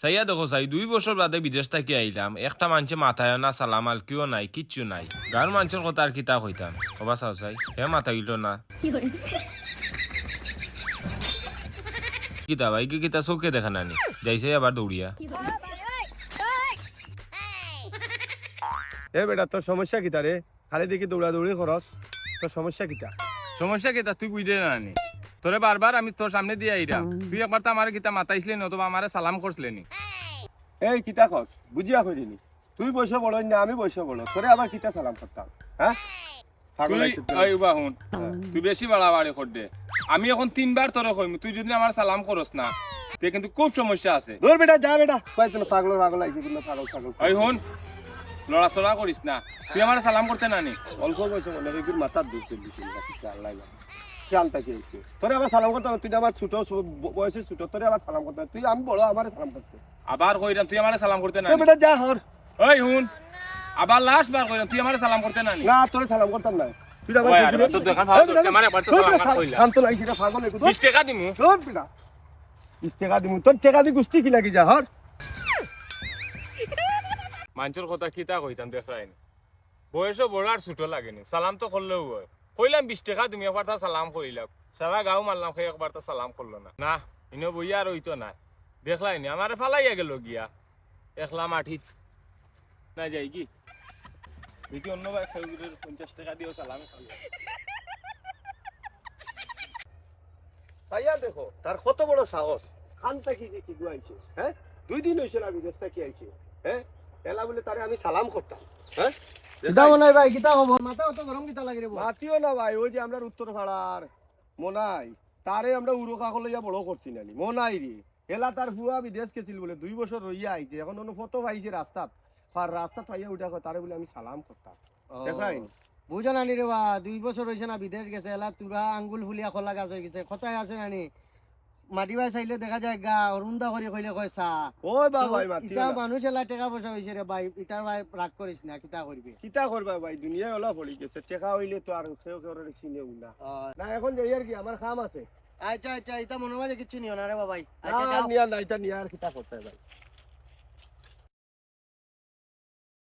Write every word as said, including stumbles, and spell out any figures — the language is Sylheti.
চাইয়া দেখো চাই, দুই বছর বাদে বিদেশ থাকি আইলাম, একটা মানষে মাতায়ও না, সালাম আলকিও নাই, কিচ্ছু নাই। গাঁওর মানষর কথা আর কিতা কইতাম, ওবা চাও চাই, হে মাতাইলো না। কিতা ভাই, কি কিতা চউখে দেখে না নি? যাইছে আবার দৌড়িয়া। এ বেটা, তোর সমস্যা কিতা রে? খালি দেখি দৌড়াদৌড়ি করস, তোর সমস্যা কিতা? সমস্যা কিতা তুই বুঝরে না নি? তোরে বারবার আমি তোর সামনে দিয়া আইরাম, তুই একবার তো আমারে কিতা মাতাইছলে নি, অথবা আমারে সালাম করছলে নি? এই কিতা কস? বুঝিয়া কইরে নি। তুই বয়সে বড় না, আমি বয়সে বড়, তোরে আবার কিতা সালাম করতাম? হ্যাঁ? পাগল তুই আইছিস তুই। এই উবা হুন, হ্যাঁ। তুই বেশি বাড়াবাড়ি কররে। আমি এখন তিনবার তোরে কইমু, তুই যদি আমারে সালাম করস না, তে কিন্তু খুব সমস্যা আছে। দূর বেটা, যা বেটা। কয় তুই পাগল, পাগল আইছিস, কিন্তু পাগল, পাগল। এই হুন, লড়াচড়া করিস না, তুই আমারে সালাম করতে না নি? অল্প বয়সে মনে হয় এগুর মাথার দোষ দিলি তুই, আল্লাহ জানে। শান্তা কি হইছে? তোরে আবার সালাম করতে হবে, তুই আমার ছোট, ব-, বয়সে ছোট, তোরে আবার সালাম করতে হবে। তুই আমি বড়, আমারে সালাম করতে। আবার কইরাম, তুই আমারে সালাম করতে না এ নি? বেটা, যা হর। ওই হুন, আবার লাস্ট বার কইরাম, তুই আমারে সালাম করতে না নি? না, তোরে সালাম করতাম না। তুই আবার ওই, কইবি আরে, রে? তোর দোকান এ ভালো বেটা, চলছে, আমারে একবার তো এ সালাম বেটা, না কইলা। শান্ত লাগি, সেটা পাগল একটু। বিশ টেকা দিমু। তোর বেটা। বিশ টেকা দিমু। তোর টেকা দি গুষ্টি কি লাগি যা, হর। মানষর কথা কিতা কইতাম, দেখরায় নি। বয়সও বড় আর ছোট লাগে নি, সালাম তো করলেও হয়। কইলাম বিশ টেকা দিমু, একবার তার সালাম করিলাম। সারা গাঁও মারলাম, হে একবার তার সালাম করলো না। না, ইনো বইয়া আর অইতো না। দেখরায় নি, আমারে ফালাইয়া গেল গিয়া। একলা মাটিত। না যাই কি? দেখি অন্য ভাই কেউ যদি পঞ্চাশ টেকা দিও সালামে খাওয়া। চাইয়া দেখো, তার কত বড় সাহস। খান থাকি যে কিগু আইছে, হ্যাঁ? দুই দিন হইছে না বিদেশ থাকি আইছে, হ্যাঁ? এলা বলে তারে আমি সালাম করতাম, হ্যাঁ? কিতা মনাই ভাই, কিতা খবর? মাথা অত গরম কিতা লাগে রে বা? মাতিও না ভাই, ওই যে আমরার উত্তর পাড়ার মনাই, তারে আমরা উরো কাকো লইয়া বড় করছি নানি, মনাই রে। এলা তার ফুয়া বিদেশ গেছিল বলে, দুই বছর রইয়া আইছে, এখন অন্য ফটো পাইছে রাস্তাত, আর রাস্তাত পাইয়া উঠা কয়, তারে বলে আমি সালাম করতাম। ও। দেখরায় নি? বুঝো না নি রে বা, দুই বছর হইছে না বিদেশ গেছে, এলা তুরা আঙ্গুল ফুলিয়া কলা গাছ হয়ে গেছে, কথায় আছে না নি? মাটি বায় চাইলে দেখা যায় গা, অরুণদা করি কইলে কয় চা। ওই বা তো ভাই, মাতিও ইতা না। মানুষ এলা টেকা পয়সা হইছে রে ভাই, ইতার ভাই রাগ করিস না, কিতা করবে? কিতা করবা ভাই, দুনিয়ায় ওলা পড়ি গেছে, টেকা হইলে তো আর কেউ কেউ চিনেও না। ও। না, এখন যাই আর কি, আমার কাম আছে। আচ্ছা, আচ্ছা, ইতা মনে হয় কিচ্ছু নিও না রে বাবাই। আচ্ছা, না, যাও। নিয়া না, ইতা নিয়া আর কিতা করতে ভাই?